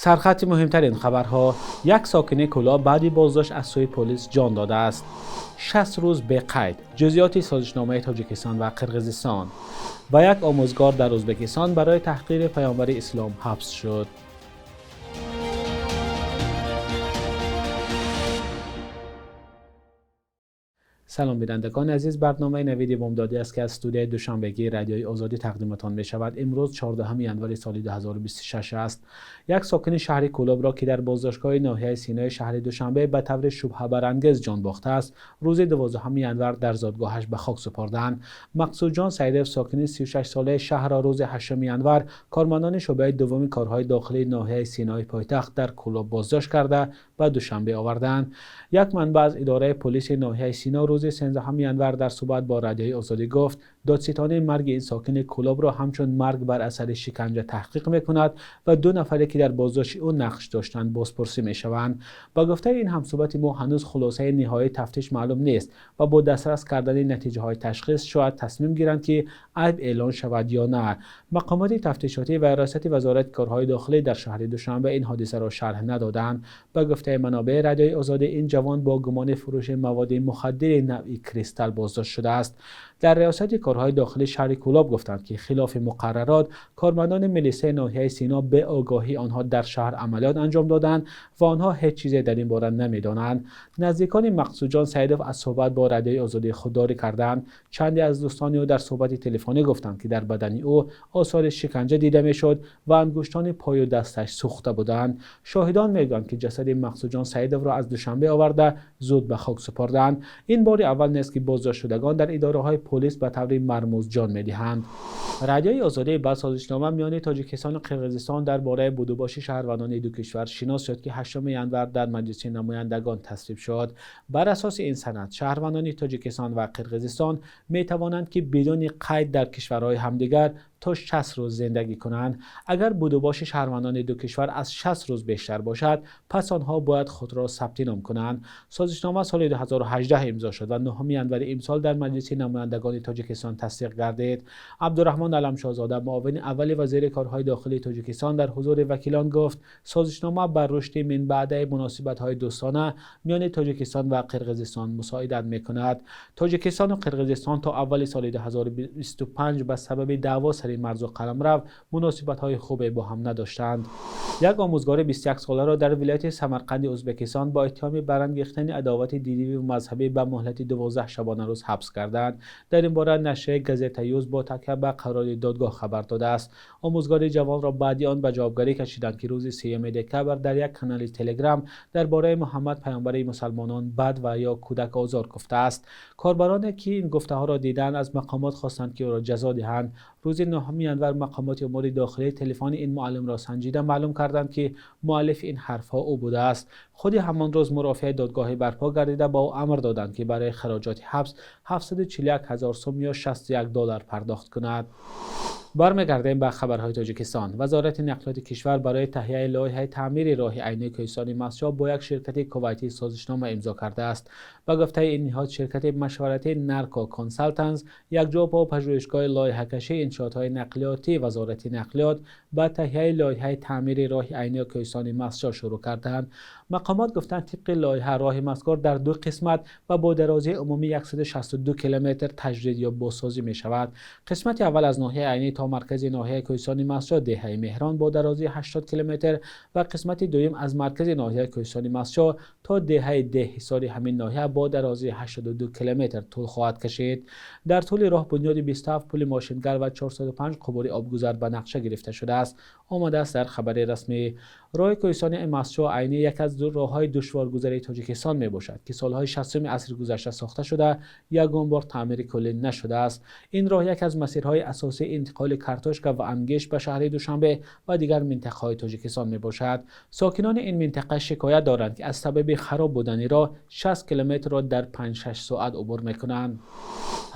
Сархати муҳимтарин хабарҳо: як сокини Кӯлоб баъди боздошт аз сӯи полис ҷон додааст. 60 рӯз беқайд. Ҷузъиёти созишномаи Тоҷикистон ва Қирғизистон. Ва як омӯзгор дар Ӯзбекистон барои таҳқири паёмбари ислом ҳабс шуд. Салом, бинандагони азиз. Барномаи Навиди Бомдодӣ аст, ки аз студияи душанбегии Радиои Озодӣ тақдимтон мешавад. Имрӯз 14 январи соли 2026 аст. Як сокини шаҳри Кӯлобро, ки дар боздоштгоҳи ноҳияи Синои шаҳри Душанбе ба таври шубҳабарангез ҷон бохтааст, рӯзи 12 январ дар зодгоҳаш ба хок супурданд. Мақсудҷон Саидов, сокини 36-солаи шаҳрро рӯзи 8 январ кормандони шӯъбаи дуввуми корҳои дохилии ноҳияи Синои пойтахт дар Кӯлоб боздошт карда ба Душанбе оварданд. Як манбаъ аз идораи полиси ноҳияи Сино рӯзи 13 январ дар суҳбат бо Радиои Озодӣ гуфт, додситонии марги ин сокини Кӯлобро ҳамчун марг бар асари шиканҷа таҳқиқ мекунад ва ду нафаре, ки дар боздошти ӯ нақш доштанд, бозпурсӣ мешаванд. Ба гуфтаи ин ҳамсуҳбати мо, ҳанӯз хулосаи ниҳоии тафтиш маълум нест ва бо дастрас кардани натиҷаҳои ташхис шояд тасмим гиранд, ки айб эълон шавад ё на. Мақомоти тафтишотӣ ва раёсати Вазорати корҳои дохилӣ дар шаҳри Душанбе ин ҳодисаро шарҳ надоданд. Ба гуфтаи манобеи Радиои Озодӣ, ин ҷавон бо гумони фурӯши маводи мухаддири навъи кристалл боздошт шудааст. Дар раёсати корҳои дохилии шаҳри Кӯлоб гуфтанд, ки хилофи муқаррарот кормандони милисаи ноҳияи Сино беогоҳии онҳо дар шаҳр амалиёт анҷом доданд ва онҳо ҳеҷ чизе дар ин бора намедонанд. Наздикони Мақсудҷон Саидов аз суҳбат бо Радиои Озодӣ худдорӣ карданд. Чанде аз дӯстони ӯ дар суҳбати телефонӣ гуфтанд, ки дар бадани ӯ осори шиканҷа дида мешуд ва ангуштони пою дасташ сӯхта буданд. Шоҳидон мегӯянд, ки ҷасади Мақсудҷон Саидовро аз Душанбе оварда зуд ба хок супурданд. Ин бори аввал нест, ки боздоштшудагон дар идораҳои полис ба таври мармуз ҷон медиҳанд. Радиои Озодӣ ба созишнома миёни Тоҷикистон ва Қирғизистон дар бораи будубоши шаҳрвандони ду кишвар шинос шуд, ки 8 январ дар Маҷлиси намояндагон тасвиб шуд. Бар асоси ин санад, шаҳрвандони Тоҷикистон ва Қирғизистон метавонанд, ки бидуни қайд дар кишварҳои ҳамдигар то 60 рӯз зиндагӣ кунанд. Агар будубоши шаҳрвандони ду кишвар аз 60 рӯз бештар бошад, пас онҳо бояд худро сабти ном кунанд. Созишнома соли 2018 имзо шуд ва 9 январи имсол дар Маҷлиси намояндагони Тоҷикистон тасдиқ гардид. Абдураҳмон Аламшоҳзода, муовини аввали вазири корҳои дохилии Тоҷикистон, дар ҳузури вакилон гуфт, созишнома бар рушди минбаъдаи муносибатҳои дӯстона миёни Тоҷикистон ва Қирғизистон мусоидат мекунад. Тоҷикистон ва Қирғизистон то аввали соли 2025 ба сабаби даъво сари марзу қаламрав муносибатҳои хубе бо ҳам надоштанд. Як омӯзгори 21-соларо дар вилояти Самарқанди Ӯзбекистон бо иттиҳоми барангехтани адовати диниву мазҳабӣ ба муҳлати 12 шабонарӯз ҳабс карданд. Дар ин бора нашрияи Газета Юз бо такя ба қарори додгоҳ хабар додааст. Омӯзгори ҷавонро баъди он ба ҷавобгарӣ кашиданд, ки рӯзи 3 декабр дар як канали Телеграм дар бораи Муҳаммад, паёмбари мусалмонон, бад ва ё кӯдакозор гуфтааст. Корбароне, ки ин гуфтаҳоро диданд, аз мақомот хостанд, ки ӯро ҷазо диҳанд. Рӯзи 9 январ мақомоти умури дохилӣ телефони ин муаллимро санҷида маълум карданд, ки муаллифи ин ҳарфҳо ӯ будааст. Худи ҳамон рӯз мурофиаи додгоҳӣ барпо гардида ба ӯ амр доданд, ки барои хароҷоти ҳабс 741 ҳазор сум ё 61 доллар пардохт кунад. Бармегардем ба хабарҳои Тоҷикистон. Вазорати нақлиёти кишвар барои таҳияи лоиҳаи таъмири роҳи Айнии Кӯҳистони Мастчоҳ бо як ширкати кувайтӣ созишнома имзо кардааст. Ба гуфтаи ин ниҳод, ширкати машваратии Нарко Консалтанс якҷо бо пажӯҳишгоҳи лоиҳакашии иншоотҳои нақлиётии Вазорати нақлиёт ба таҳияи лоиҳаи таъмири роҳи Айнии Кӯҳистони Мастчоҳ шурӯъ карданд. Мақомот гуфтанд, тибқи лоиҳа роҳи мазкур дар ду қисмат ва бо дарозии умумӣ 162 километр таҷдид ё бозсозӣ мешавад. Қисмати аввал аз ноҳияи Айнӣ то маркази ноҳияи Кӯҳистони Мастчоҳ, деҳаи Меҳрон, бо дарозии 80 километр ва қисмати дуюм аз маркази ноҳияи Кӯҳистони Мастчоҳ то деҳаи Деҳҳисори ҳамин ноҳия бо дарозии 82 километр тӯл хоҳад кашид. Дар тӯли роҳ бунёди 27 пули мошингар ва 405 қубури обгузар ба нақша гирифта шудааст. Омадааст дар хабари расмӣ. Роҳи Кӯҳистони Мастчоҳ Айнӣ яке аз роҳҳои душворгузари Тоҷикистон мебошад, ки солҳои 60 асри гузашта сохта шуда, ягон бор таъмири куллӣ нашудааст. Ин роҳ яке аз масирҳои асосии интиқоли картошка ва ангишт ба шаҳри Душанбе ва дигар минтақаҳои Тоҷикистон мебошад. Сокинони ин минтақа шикоят доранд, ки аз сабаби хароб будани роҳ 60 километрро дар 5-6 соат убур мекунанд.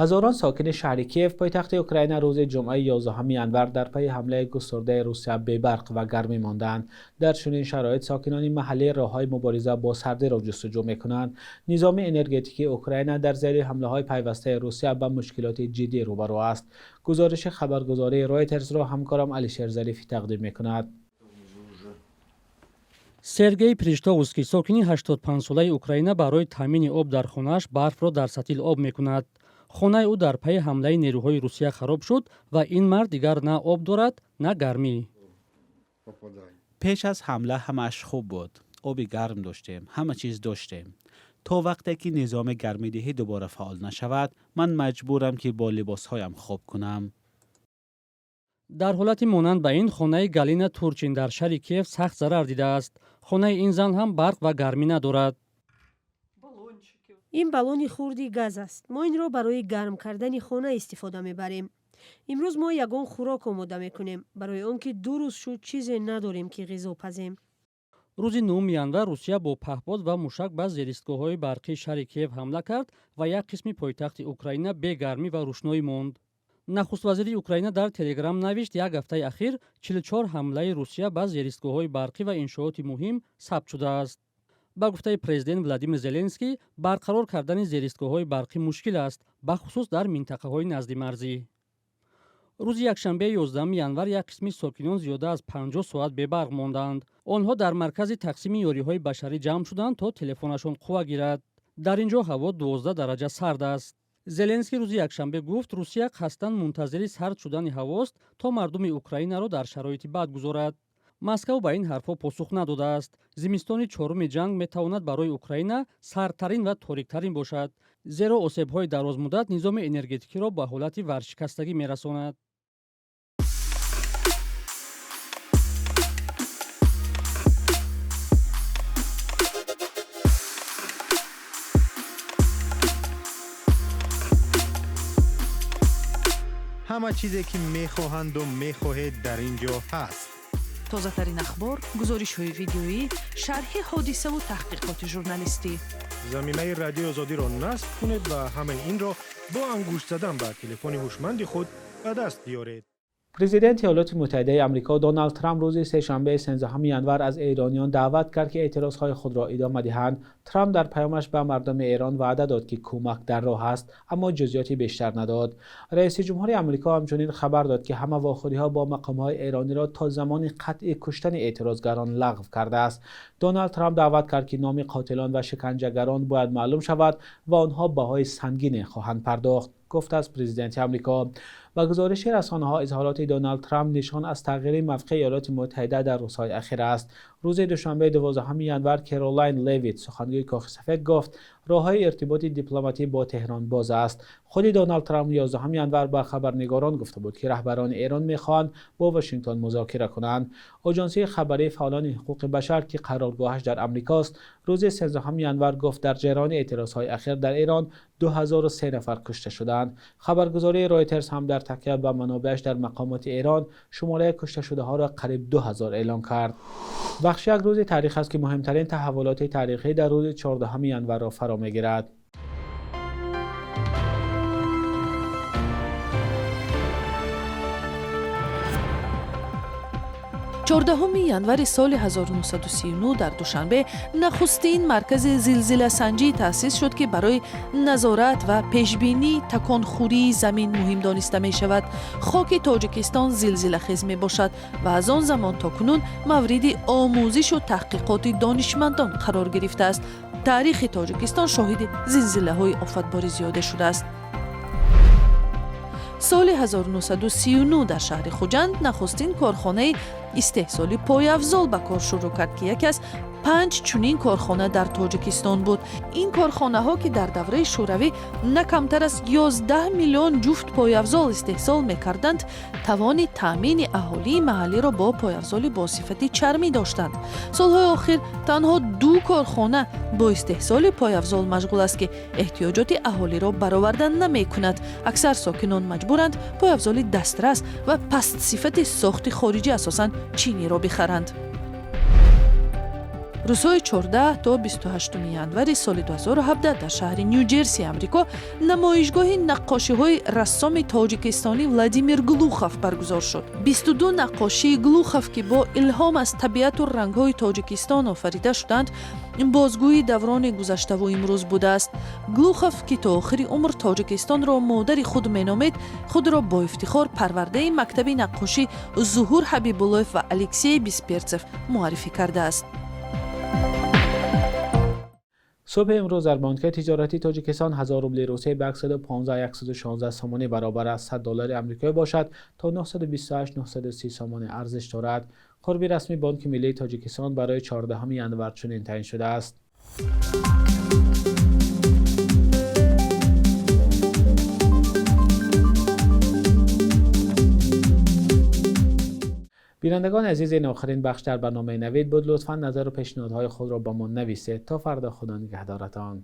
Ҳазорон сокини шаҳри Киев, пойтахти Украина, рӯзи ҷумъаи 11 январ дар пайи ҳамлаи густурдаи Русия бебарқ ва гармӣ монданд. Дар чунин шароит сокинони маҳаллӣ роҳҳои мубориза бо сардиро ҷустуҷӯ мекунанд. Низоми энергетикии Украина дар зери ҳамлаҳои пайвастаи Русия ба мушкилоти ҷиддӣ рӯбарӯ аст. Гузориши хабаргузории Ройтерсро ҳамкорам Алишер Зарифӣ тақдим мекунад. Сергей Приштовский, сокини 85-солаи Украина, барои таъмини об дар хонааш барфро дар сатил об мекунад. Хонаи ӯ дар пайи ҳамлаи нерӯҳои Русия хароб шуд ва ин мард дигар на об дорад, на гармӣ. Пеш аз ҳамла ҳамааш хуб буд. Оби гарм доштем, ҳама чиз доштем. То вақте ки низоми гармидиҳӣ дубора фаъол нашавад, ман маҷбурам, ки бо либосҳоям хоб кунам. Дар ҳолати монанд ба ин, хонаи Галина Турчин дар шаҳри Киев сахт зарар дидааст. Хонаи ин зан ҳам барқ ва гармӣ надорад. Ин баллони хурди газ аст. Мо инро барои гарм кардани хона истифода мебарем. Имрӯз мо ягон хӯрок омода мекунем, барои он ки 2 рӯз шуд, чизе надорем, ки ғизо пазем. Рӯзи 9 январ Русия бо паҳбод ва мушак ба зеристгоҳҳои барқии шаҳри Киев ҳамла кард ва як қисми пойтахти Украина бегармӣ ва рӯшноӣ монд. Нахуствазири Украина дар Телеграм навишт, як ҳафтаи ахир 44 ҳамлаи Русия ба зеристгоҳҳои барқӣ ва иншооти муҳим сабт шудааст. Ба гуфтаи президент Владимир Зеленский, барқарор кардани зеристгоҳҳои барқӣ мушкил аст, бахусус дар минтақаҳои наздимарзӣ. Рӯзи якшанбе, 11 январ, як қисми сокинон зиёда аз 50 соат бебарқ монданд. Онҳо дар маркази тақсими ёриҳои башарӣ ҷамъ шуданд, то телефонашон қувва гирад. Дар ин ҷо ҳаво 12 дараҷа сард аст. Зеленский рӯзи якшанбе гуфт, Русия қасдан мунтазири сард шудани ҳавост, то мардуми Украинаро дар шароити бад гузорад. Москав ба ин ҳарфҳо посух надодааст. Зимистони чоруми ҷанг метавонад барои Украина сардтарин ва ториктарин бошад, зеро осебҳои дарозмуддат низоми энергетикиро ба ҳолати варшикастагӣ мерасонад. Ҳама чизе, ки мехоҳанду мехоҳед, дар ин ҷо ҳаст. Тозатарин ахбор, гузоришҳои видеоӣ, шарҳи ҳодисаву таҳқиқоти журналистӣ. Замимаи Радиои Озодиро насб кунед ва ҳамаи инро бо ангушт задан ба телефони ҳушманди худ ба даст биёред. Президенти Иёлоти Муттаҳидаи Амрико Доналд Трамп рӯзи сешанбе, 13 январ, аз эрониён даъват кард, ки эътирозҳои худро идома диҳанд. Трамп дар паёмаш ба мардуми Эрон ваъда дод, ки кӯмак дар роҳ аст, аммо ҷузъиёти бештар надод. Раиси ҷумҳури Амрико ҳамчунин хабар дод, ки ҳама вохӯриҳо бо мақомҳои эрониро то замони қатъи куштани эътирозгарон лағв кардааст. Доналд Трамп даъват кард, ки номи қотилон ва шиканҷагарон бояд маълум шавад ва онҳо баҳои сангине хоҳанд пардохт, гуфтааст президенти Амрико. Ба гузориши расонаҳо, изҳороти Доналд Трамп нишон аз тағйири мавқеи Иёлоти Муттаҳида дар рӯзҳои ахир аст. Рӯзи душанбе, 12 январ, Керолайн Левит, сухангӯи Кохи Сафед, гуфт, роҳҳои иртиботи дипломатӣ бо Теҳрон боз аст. Худи Доналд Трамп 11 январ ба хабарнигорон гуфта буд, ки раҳбарони Эрон мехоҳанд бо Вашингтон музокира кунанд. Оҷонсии хабарии фаъолони ҳуқуқи башар, ки қароргоҳаш дар Амрикост, рӯзи 13 январ гуфт, дар ҷараёни эътирозҳои ахир дар Эрон 2003 нафар кушта шуданд. Хабаргузории Ройтерс ҳам дар такя ба манобеаш дар мақомоти Эрон шумораи кушташудаҳоро қариб 2000 эълон кард. Бахши «Як рӯзи таърих» аст, ки муҳимтарин таҳаввулоти таърихӣ дар рӯзи 14 январро фаро мегирад. 14 январи соли 1939 дар Душанбе нахустин маркази зилзиласанҷӣ таъсис шуд, ки барои назорат ва пешбинии таконхӯрии замин муҳим дониста мешавад. Хоки Тоҷикистон зилзилахез мебошад ва аз он замон то кунун мавриди омӯзишу таҳқиқоти донишмандон қарор гирифтааст. Таърихи Тоҷикистон шоҳиди зилзилаҳои офатбори зиёде шудааст. Соли 1939 дар шаҳри Хуҷанд нахустин корхонаи истеҳсоли пойафзол ба кор шурӯъ кард, ки яке аз панҷ чунин корхона дар Тоҷикистон буд. Ин корхонаҳо, ки дар давраи Шӯравӣ на камтар аз 11 миллион ҷуфт пойафзол истеҳсол мекарданд, тавони таъмини аҳолии маҳаллиро бо пойафзоли бо сифати чармӣ доштанд. Солҳои охир танҳо ду корхона бо истеҳсоли пойафзол машғул аст, ки эҳтиёҷоти аҳолиро бароварда намекунад. Аксар сокинон маҷбуранд пойафзоли дастрас ва пастсифати сохти хориҷӣ, асосан чиниро, бихаранд. Рӯзҳои 14 то 28 январи соли 2017 дар шаҳри Ню-Ҷерси, Амрико, намоишгоҳи наққошиҳои рассоми тоҷикистонӣ Владимир Глухов баргузор шуд. 22 наққошии Глухов, ки бо илҳом аз табиату рангҳои Тоҷикистон офарида шуданд, бозгӯии даврони гузаштаву имрӯз будааст. Глухов, ки то охири умр Тоҷикистонро модари худ меномид, худро бо ифтихор парвардаи мактаби наққошӣ Зуҳур Ҳабибуллоев ва Алексей Бисперцев муаррифӣ кардааст. Субҳи имрӯз дар бонкҳои тиҷоратии Тоҷикистон 1000 рубли Русия ба 115-116 сомонӣ баробар аст. 100 доллари амрикоӣ бошад то 928-930 сомонӣ арзиш дорад. Қурби расмии Бонки Миллии Тоҷикистон барои 14 январ чунин таъин шудааст. Бинандагони азиз, ин охирин бахш дар барномаи Навид буд. Лутфан назар ва пешниҳодҳои худро ба мо нависед. То фардо, Худо нигаҳдоратон.